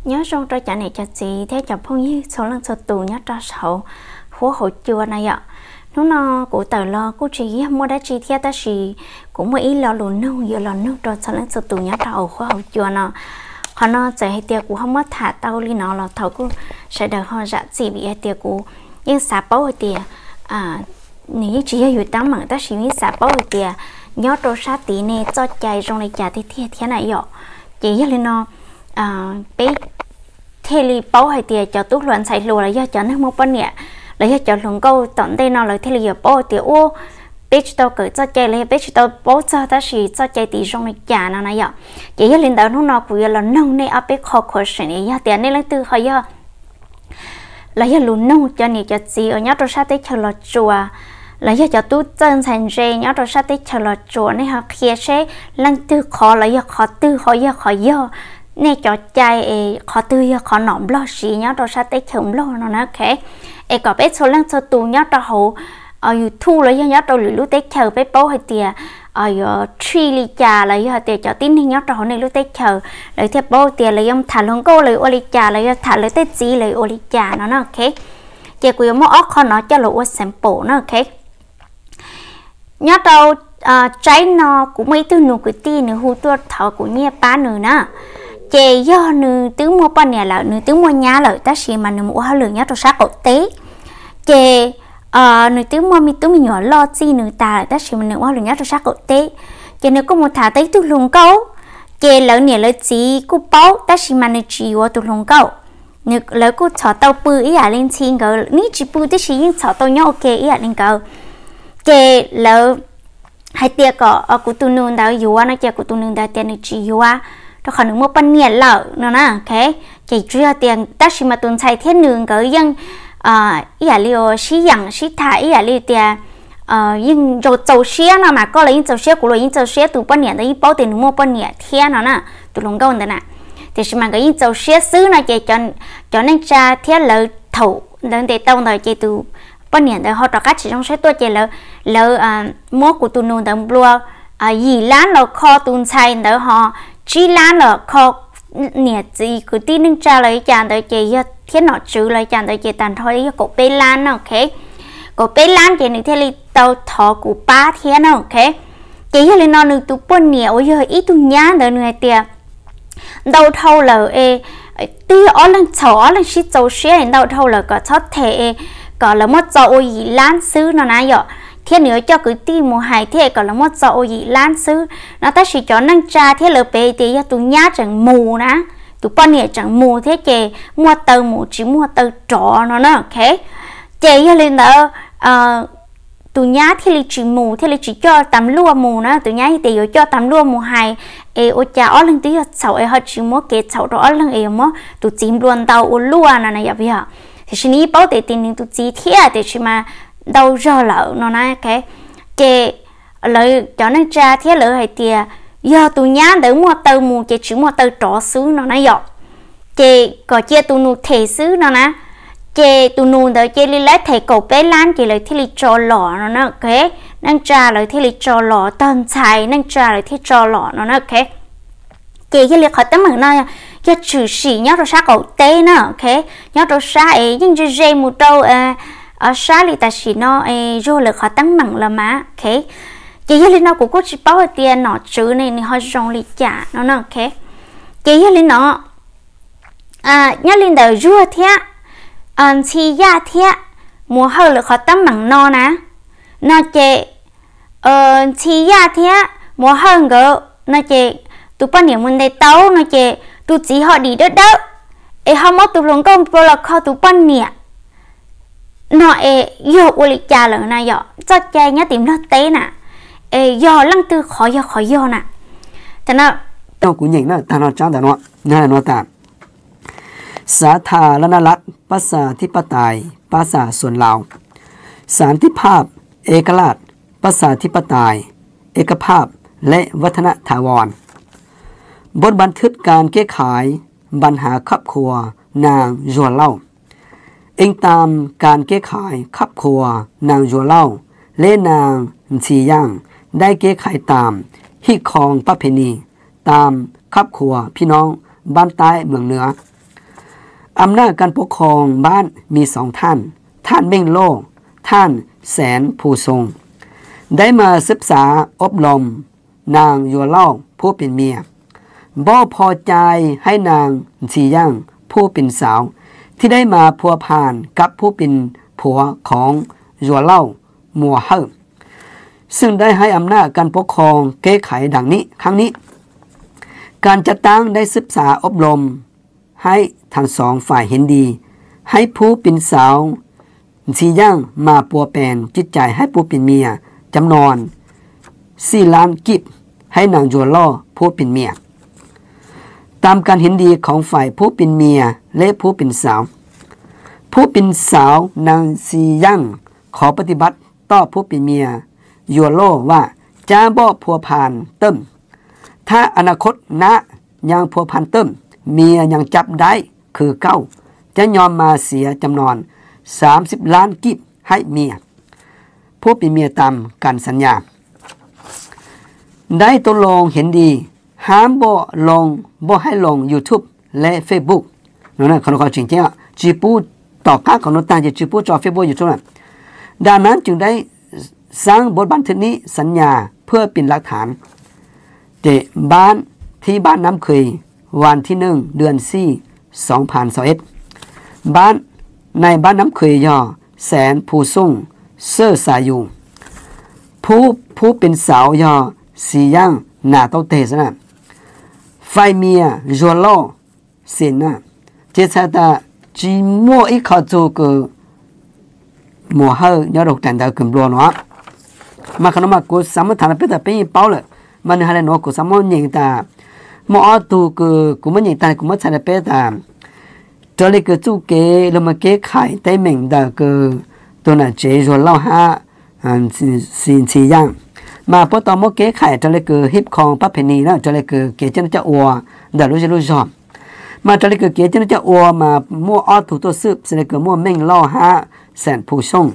Nyob zoo rau cov niam cov txiv thiab cov phooj ywg txhua leej txhua tus nyob rau saum huab hauv cua no yom. Hnub no kuv tawm los kuj tsis yog muaj dab tsi thiab, tab sis kuv muaj ib lo lus nug yuav los nug rau txhua leej txhua tus nyob rau hauv huab hauv cua no. Qhov no txawm hais tias kuv ho muab tham tau li no los thov kuj sawv daws ho zam txim, vim hais tias kuv yeej xav paub hais tias nws yeej tsis yog yus teeb meem, tab sis yeej xav paub hais tias nyob rau sab tid ne txoj cai zoo li cas tiag tiag thiab na yom. Ces yog li no peb thiaj li paub hais tias cov tub hluas ntxhais hluas los yog cov neeg muaj poj niam los yog cov hluas nkauj tom ntej no lawv thiaj li yuav paub hais tias ua peb tsis tau kawm txoj cai los yog peb tsis tau paub txog tab sis txoj cai tid zoo li cas no na yom. Ces yog li ntawd hnub no kuv yuav los nug nej ob peb qho khuav seem, yog tias nej leej twg ho yog los yog lus nug cov niam cov txiv uas nyob rau sab teb chaws Los Tsuas los yog cov tub txawj ntxhais ntse nyob rau sab teb chaws Los Tsuas, nej ho qhia seb leej twg qhov los yog qhov twg ho yog qhov yog nej cov cai es qhov twg yog qhov nom Nplog siv nyob rau sab teb chaws Nplog no na, ok. Es kom peb txhua leej txhua tus nyob rau hauv YouTube los yog nyob rau lwm lub teb chaws peb paub hais tias yuav treat li cas los yog hais tias cov tib neeg nyob rau hauv nej lub teb chaws lawv thiaj paub tias lawv yuav tham hluas nkauj lawv ua li cas, lawv yuav tham lawv tej txiv lawv ua li cas no na, ok. Ces kuv yuav muab ob qho no coj los ua sample na, ok. Nyob rau tsaib no kuv muaj ib tug nus kwv tij nws hu tuaj thov kuv nyiaj pab nws na. Ces yog nws twb muaj poj niam lawm, nws twb muaj nyab lawm, tab sis mas nws mus ua hauj lwm nyob rau sab qaum teb. Ces nws twb muaj me tub me nyuam loj txij nws tas lawm, tab sis mas nws ua hauj lwm nyob rau sab qaum teb. Ces nws kuj mus tham tau ib tug hluas nkauj, ces lawv niam lawv txiv kuj paub, tab sis mas nws tsis yuav tus hluas nkauj. Lawv kuj txhom tau pw ib yam li ntxhi nkawd, nws tsis pw tib si yeej txhom tau nyob ua ke ib yam li nkawd. Ces lawv hais tias kom kuv tus nus ntawd yuav no, ces kuv tus nus ntawd tias nws tsis yuav, rau qhov nws muaj poj niam lawm no na, ok. Ces tsuas yog tias tab sis mas tus ntxhais thiab nws nkawd yeej ib yam li sib yeem sib tham ib yam li tias yeej txaus siab no mas, koj los yeej txaus siab, kuv los yeej txaus siab, tus poj niam ntawd yeej paub tias nws muaj poj niam thiab no na, tus hluas nkauj ntawd na. Tiam sis mas nkawd yeej txaus siab xwb no ces cov neej tsa thiab lawv thaum lawv ntes tau ntawd ces tus poj niam ntawd ho rov qab tsis zoo siab tuaj ces lawv muab kuv tus nus ntawd nplua yim lab los kho tus ntxhais ntawd, ho tsib lab los kho niam txiv kwv tij neej tsa los li cas ntawd ces yog thiab nom tswv los li cas ntawd ces tag nrho yog kaum peb lab no, ok. Kaum peb lab ces nws thiaj li tau thov kuv pab thiab no, ok. Ces yog li no nws tus poj niam uas yog ib tug nyab ntawd nws hais tias ntau dhau lawm es twb yog ob leeg txhaum ob leeg sib txaus siab ntau dhau lawm, kom txhob them es kom lawv muab txo ua yim lab xwb no na yom, thiab nws yuav coj kwv tij mus hais thiab kom lawv muab txo ua yim lab xwb no. Tab sis cov neej tsa thiab lawv pem tias yog tus nyab tseem mus na, tus poj niam tseem mus thiab ces muaj taw mus tsis muaj taw rov no na, ok. Ces yog li ntawd tus nyab thiaj li tsis mus, thiaj li tsis coj tas luaj mus na. Tus nyab tias yuav coj tas luaj mus hais es ua cas ob leeg twb yog txhaum es ho tsis muab kev txhaum rau ob leeg es yuav muab tus txiv nplua ntau ua luaj no na yom, yog. Tiam sis nws yeej paub tias nws tus txiv thiab, tiam sis mas ntau zog lawm no na, ok. Ces lawv cov neej tsa thiab lawv hais tias yog tus nyab ntawd muaj taw mus ces tsis muaj taw rov xwb no na yom. Ces kom cia tus nus them xwb no na. Ces tus nus ntawd cia li lab them kaum peb lab ces lawv thiaj li tso los no na, ok. Neej tsa lawv thiaj li tso los, tog ntxhais neej tsa lawv thiaj tso los no na, ok. Ces yog li qhov teeb meem no yog tshwm sim nyob rau sab qaum teb na, ok. Nyob rau sab es yeej ze ze mus rau sab li tam sim no es zuag lawm qhov teeb meem los mas, ok. Ces yog li no kuv kuj tsis paub hais tias nom tswv ne nws ho zoo li cas no na, ok. Ces yog li no nyob li ntawm Zuag thiab Ntxhi Yaj thiab Muas Hawj lawv qhov teeb meem no na, no ces Ntxhi Yaj thiab Muas Hawj nkawd no ces tus poj niam mus ntes tau no ces tus txiv ho dim dawb dawb es ho muab tus hluas nkauj nplua los kho tus poj niam no es yog ua li cas lawm na yom? Txoj cai nyob tim Nplog teb na es yog leej twg qhov yog qhov yog na? Kuv nyeem na tag no tsab ntawm no, no tas สาธารณรัฐ ประชาธิปไตย ประชาชนลาว สันติภาพ เอกราช ประชาธิปไตย เอกภาพ และวัฒนถาวร บทบันทึกการแก้ไขปัญหาครอบครัวนางยัวเล่า อิงตามการแก้ไขครอบครัวนางยัวเล่า และนางชีย่าง ได้แก้ไขตาม ฮิตคองประเพณี ตามครอบครัวพี่น้องบ้านใต้เมืองเหนือ อำนาจการปกครองบ้านมีสองท่าน ท่านเม่งโล่ ท่านแสนภูทรง ได้มาศึกษาอบรมนางยัวเล่าผู้เป็นเมีย บ่พอใจให้นางชีย่างผู้เป็นสาวที่ได้มาพัวพันกับผู้เป็นผัวของยัวเล่ามัวเฮ่อ ซึ่งได้ให้อำนาจการปกครองแก้ไขดังนี้ ครั้งนี้ การจัดตั้งได้ศึกษาอบรมให้ทั้งสองฝ่ายเห็นดี ให้ผู้เป็นสาวชีย่างมาปัวแปนจิตใจให้ผู้เป็นเมีย จำนวนสี่ล้านกิบ ให้นางยัวล่อผู้เป็นเมีย ตามการเห็นดีของฝ่ายผู้เป็นเมียและผู้เป็นสาว ผู้เป็นสาวนางชีย่างขอปฏิบัติต่อผู้เป็นเมียยัวล่อว่าจะบ่พัวพันเติม ถ้าอนาคตหน้ายังพัวพันเติม เมียยังจับได้คือเก่า จะยอมมาเสียจำนวนสามสิบล้านกีบให้เมีย ผู้เป็นเมียตามการสัญญา ได้ตกลงเห็นดี ห้ามบ่ลง บ่ให้ลง YouTube และ Facebook นนขอจริงจริงอ่ะ จีปูต่อก้าของนนตาจะจีปูจอ Facebook YouTube นะ ดังนั้นจึงได้สร้างบทบันทึกนี้สัญญาเพื่อเป็นหลักฐาน เจบ้านที่บ้านน้ำเคย วันที่หนึ่ง เดือนสี่ สองพันยี่สิบเอ็ด บ้าน ในบ้านน้ำเคย ยอ แสนภูส่ง เสื้อสายู ผู้ผู้เป็นสาว ยอ สีย่าง หนาเต้าเตะ ซะนะ ไฟเมีย ยัวล่อ สินนะ เจษตา จีมั่วอีกขอจูคือ มัวเฮอ ยอดอกแต่งเดาเกินบลัวเนาะ มาขนมมากูสามารถถามไปแต่เป้ยเป้าเลย มาในฮาเลนโนกูสามารถยิงแต่ มออตูคือกูไม่ยิงแต่กูไม่ใช่แต่เป้แต่ raws li kws txuj kev lug mas kev khais teeb meem ntawm kws tus nam tsev zuag lauj hab sin txhis yaaj, mas puab tau muab kev khais raws li kws hib khoo pab phe ni na, raws li kws kev coj noj coj ua ntawm lub zej lub zog. Mas raws li kws kev coj noj coj ua mas muaj ob tug tuaj xwb, xws li kws muaj Meej Lauj hab Xeem Phu Xyooj.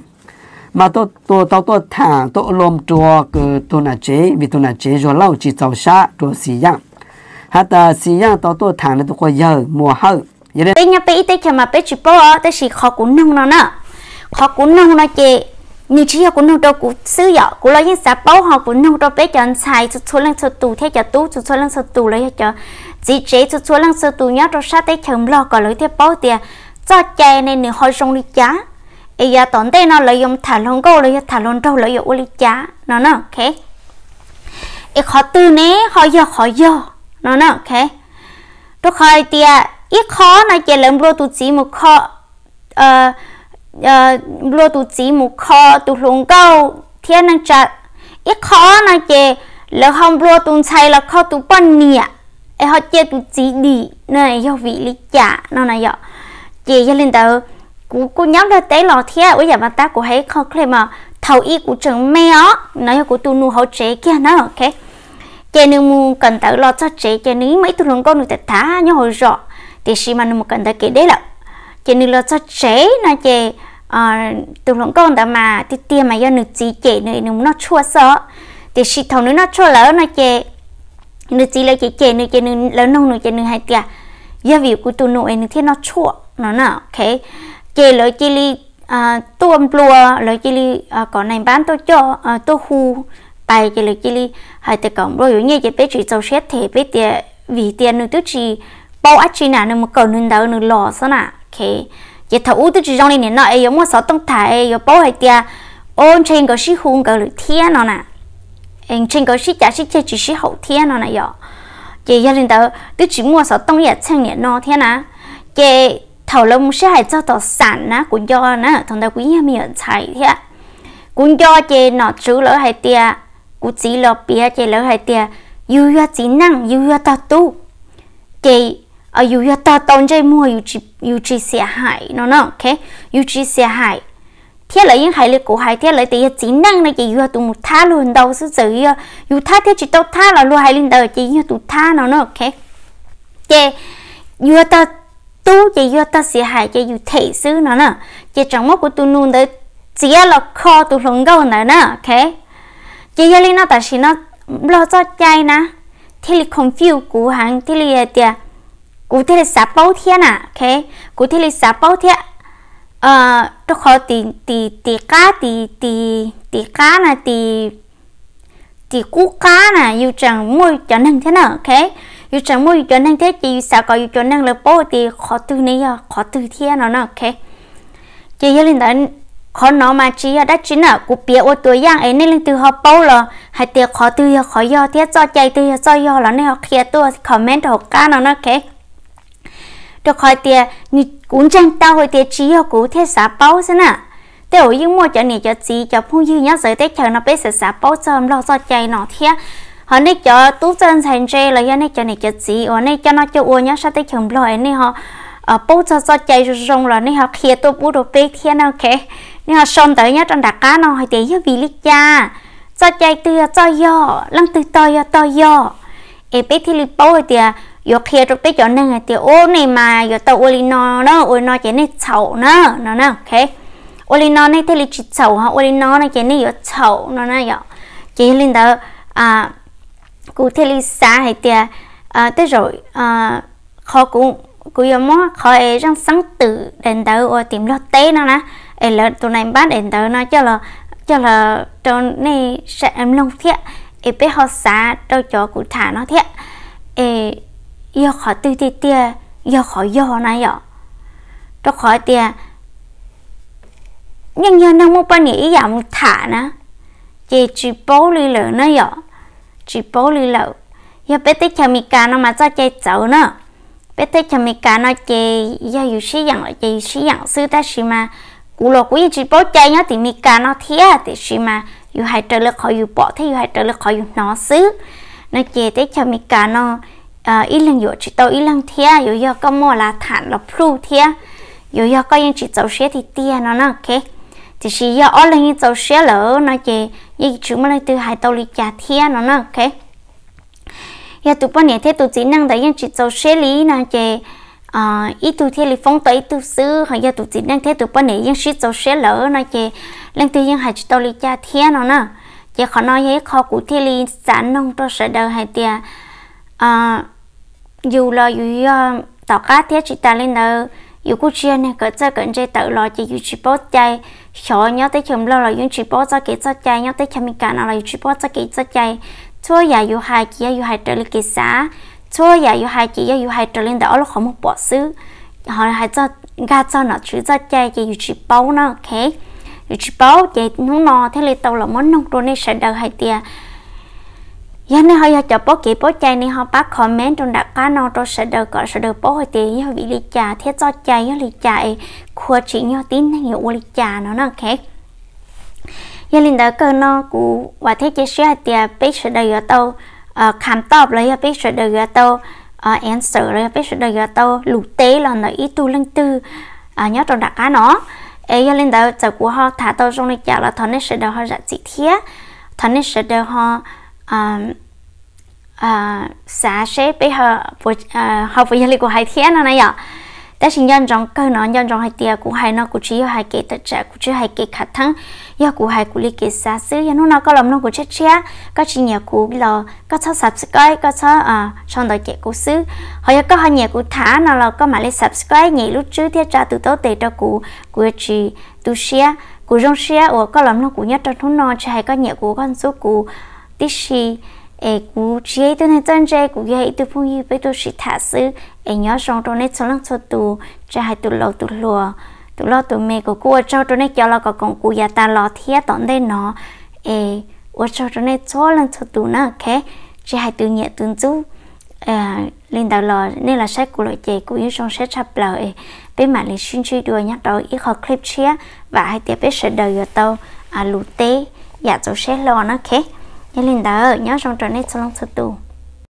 Mas tuaj tau tuaj thaam tuaj lom rua kws tug nam tsev, vim tug nam tsev zuag lauj tsis txaus sab rua Xis Yaaj, has tas Xis Yaaj tau tuaj thaam nws tus quas yawg Muas Hawj. Peb nyob peb ib teb chaws mas peb tsis paub os, tab sis qhov kuv noog no na, qhov kuv noog no ces nws tsis yog kuv noog rau kuv xwb yom, kuv los yeej xav paub, ho kuv noog rau peb cov ntxhais txhua txhua leej txhua tus thiab cov tub txhua txhua leej txhua tus los yog cov txiv tsev txhua txhua leej txhua tus nyob rau sab teb chaws Nplog kom lawv thiaj paub tias txoj cai ne nws ho zoo li cas, es yav tom ntej no lawv yuav tham hluas nkauj los yog tham hluas nraug lawv yuav ua li cas no na. Es qhov twg ne ho yog qhov yog no na? Rau qhov hais tias ib qho no ces lawv nplua tus txiv mus kho, nplua tus txiv mus kho tus hluas nkauj thiab neej tsa. Ib qho no ces lawv ho nplua tus ntxhais los kho tus poj niam, es ho cia tus txiv dim no yog vim li cas no na yom? Ces yog li ntawd, kuv kuj nyob Nplog teb los thiab ua yam mas tab kuv hais ib qho clip mas thaum ub kuv tseem me os, no yog kuv tus nus hauv tsev kiag na. Ces nws mus kawm ntawv los txog tsev ces nws yeej muaj ib tug hluas nkauj nws tham tham nyob hauv zos, tiam sis mas nws mus kawm ntawv kev deb lawm. Ces nws los txog tsev no ces tus hluas nkauj ntawd mas tiag tiag mas yog nws txiv cem nws, nws mus noj tshuaj xwb os. Tiam sis thaum nws noj tshuaj lawm no ces nws txiv lawv cem cem nws ces lawv noog nws ces nws hais tias yog vim kuv tus nus es nws thiaj noj tshuaj no na. Ces lawv cia li tuaj nplua, lawv cia li kom nais npab tuaj coj, tuaj hu pais, ces lawv cia li hais tias kom nplua yuav nyiaj ces peb tsis txaus siab them, peb tias vim tias nws twb tsis paub dab tsi na, nws mus kawm nws ntawv nws los xwb na. Ces thaum ub twb tsis zoo li nim no es yuav muaj xov tooj tham es yuav paub hais tias, o, ntshe nkawd sib hu nkawd lawm thiab no na, ntshe nkawd sib cav sib ceg tsis sib haum thiab no na yom. Ces yog li ntawd twb tsis muaj xov tooj ib yam txheej nim no thiab na. Ces thaum lawv mus sib hais txog tom xam na, kuv nco na, thaum ntawd kuv yeej yog me nyuam ntxhais thiab, kuv nco ces nom tswv lawv hais tias, kuv txiv los piav ces lawv hais tias yus yog txiv neej yus yog tog tub, ces yus yog tog tau ntsej muag, yus tsis xiam hais no na, yus tsis xiam hais. Thiab lawv yeej hais li kuv hais thiab, lawv tias yog txiv neej no ces yus yog tus mus thab luag ntau xwb, txawm yog yus thab thiab tsis tau thab los luag hais li ntawd ces yus yog tus thab no na. Ces yus yog tog tub ces yus yog tog xiam hais ces yus them xwb no na. Ces tseem muab kuv tus nus ntawd txiav los kho tus hluas nkauj ntawd na. Ces yog li no tam sim no Nplog txoj cai na thiaj li confuse kuv heev, thiaj li hais tias kuv thiaj li xav paub thiab na, ok, kuv thiaj li xav paub thiab. Rau qhov tim, tim, tim qab, tim, tim, tim qab na, tim, tim qub qab na yus tseem muaj cov neeg thiab na, ok, yus tseem muaj yus cov neeg thiab ces yus xav kom yus cov neeg lawv paub tias qhov twg ne yog qhov twg thiab no na, ok. Ces yog li ntawd, qhov no mas tsis yog dab tsi na, kuv piav ua tus yaj es nej leej twg ho paub los hais tias qhov twg yog qhov yog thiab txoj cai twg yog txoj yog los nej ho qhia tuaj comment rau hauv qab no na, ok. Rau qhov tias kuv ntseeg tau hais tias tsis yog kuv thiaj xav paub xwb na. Tej zaum yeej muaj cov niam cov txiv cov phooj ywg nyob txawv teb chaws no peb xav xav paub txog Nplog txoj cai no thiab. Ho nej cov tub txawj ntxhais ntse los yog nej cov niam cov txiv uas nej coj noj coj ua nyob sab teb chaws Nplog es nej ho paub txog txoj cai zoo zoo los nej ho qhia tuaj pub rau peb thiab na, ok. Nej ho sau ntawv nyob rau nram qab no hais tias yog vim li cas, txoj cai twg yog txoj yog, leej twg tog yog tog yog, es peb thiaj li paub hais tias yuav qhia rau peb cov neeg hais tias ub nej mas yuav tau ua li no na, ua li no ces nej txhaum na, no na, ok. Ua li no nej thiaj li tsis txhaum, ho ua li no no ces nej yuav txhaum no na yom. Ces yog li ntawd kuv thiaj li xav hais tias tej zaum qhov kuv, kuv yuav muab qhov es zeej xeeb twm daim ntawv uas tim Nplog teb no na, es lawv tus nai npab daim ntawv no coj los rau nej mloog thiab, es peb ho xav rau cov kuv tham no thiab, es yog qhov twg tiag tiag yog qhov yog na yom. Rau qhov tias yeej yog neeg muaj poj niam ib yam mus tham na, ces tsis paub li lawm na yom, tsis paub li lawm. Yog peb teb chaws Amelikas no mas txoj cai txawv na. Peb teb chaws Amelikas no ces yog yus sib yeem lawm ces yus sib yeem xwb, tab sis mas kuv los kuv yeej tsis paub cai nyob tim Amelikas no thiab, tiam sis mas yus hais raws li qhov yus pom thiab yus hais raws li qhov yus hnov xwb. No ces teb chaws Amelikas no ib leeg yuam tsis tau ib leeg thiab, yuav yog koj muaj lav tham los plhuj thiab, yuav yog koj yeej tsis txaus siab tiag tiag no na, ok. Tiam sis yog ob leeg yeej txaus siab lawm no ces yeej tsis muaj leej twg hais tau li cas thiab no na, ok. Yog tus poj niam thiab tus txiv neej ntawd yeej tsis txaus siab li no ces ib tug thiaj li foob tau ib tug xwb, ho yog tus txiv neej thiab tus poj niam yeej sib txaus siab lawm no ces leej twg yeej hais tsis tau li cas thiab no na. Ces qhov no yog ib qho kuv thiaj li xav noog rau sawv daws hais tias yus los yus yog tom qab thiab tsis tas li ntawd yus kuj tsis yog neeg kawm txawj kawm ntse tawm los ces yus tsis paub cai. Xyov nyob teb chaws Nplog los yus tsis paub txoj kev txoj cai, nyob teb chaws Amelikas no los yus tsis paub txoj kev txoj cai. Txhua yam yus hais ces yog yus hais raws li kev xav, txhua yam yus hais ces yog yus hais raws li ntawm ob lub qhov muag pom xwb. Ho hais txog, nkag txog nom tswv txoj cai ces yus tsis paub na, ok. Yus tsis paub ces hnub no thiaj li tau los muab noog rau nej sawv daws hais tias yog nej ho yog cov paub kev paub cai ne ho pab comment rau nram qab no rau sawv daws kom sawv daws paub hais tias yog vim li cas thiab txoj cai yog li cas es khuv tsim nyog tib neeg yuav ua li cas no na, ok. Yog li ntawd kawg no kuv vam thiab cia siab hais tias peb sawv daws yuav tau kham toj los yog peb sawv daws yuav tau answer los yog peb sawv daws yuav tau lus teb los ntawm ib tug leej twg nyob rau nram qab no. Es yog li ntawd txawm kuv ho tham tau zoo li cas los thov nej sawv daws ho zam txim thiab, thov nej sawv daws ho xav seb peb ho puas yog li kuv hais thiab no na yom. Tab sis nco ntsoov kawg no, nco ntsoov hais tias kuv hais no kuv tsis yog hais kev tawm tsam, kuv tsis hais kev khav theeb, yog kuv hais kuv li kev xav xwb. Yog hnub no koj los mloog kuv tshiab tshiab, koj tsis nyiam kuv los koj txhob subscribe, koj txhob sau ntawv cem kuv xwb. Ho yog koj ho nyiam kuv tham no los koj mam li subscribe, nyem lub tswb thiab tsa tus taub tes rau kuv, kuv yuav tsis tu siab. Kuv zoo siab uas koj los mloog kuv nyob rau hnub no, tsis hais koj nyiam kuv koj ntxub kuv tib si, es kuv tsis yog ib tug neeg txawj ntse, kuv yog ib tug phooj ywg peb tuaj sib tham xwb. Es nyob zoo rau nej txhua leej txhua tus, tsis hais tus laus tus hluas, tus loj tus me, kuv kuj ua tsaug rau nej cov los kom koom kuv yav tas los thiab tom ntej no. Es ua tsaug rau nej txhua leej txhua tus na, ok. Tsis hais tus nyiam tus ntxub li ntawd los nej los saib kuv lawm ces kuv yeej zoo siab tshaj plaws es peb mam li sib ntsib dua nyob rau ib qho clip tshiab. Vam hais tias peb sawv daws yuav tau lus teb yam txaus siab hlo na, ok. Yog li ntawd nyob zoo rau nej txhua leej txhua tus.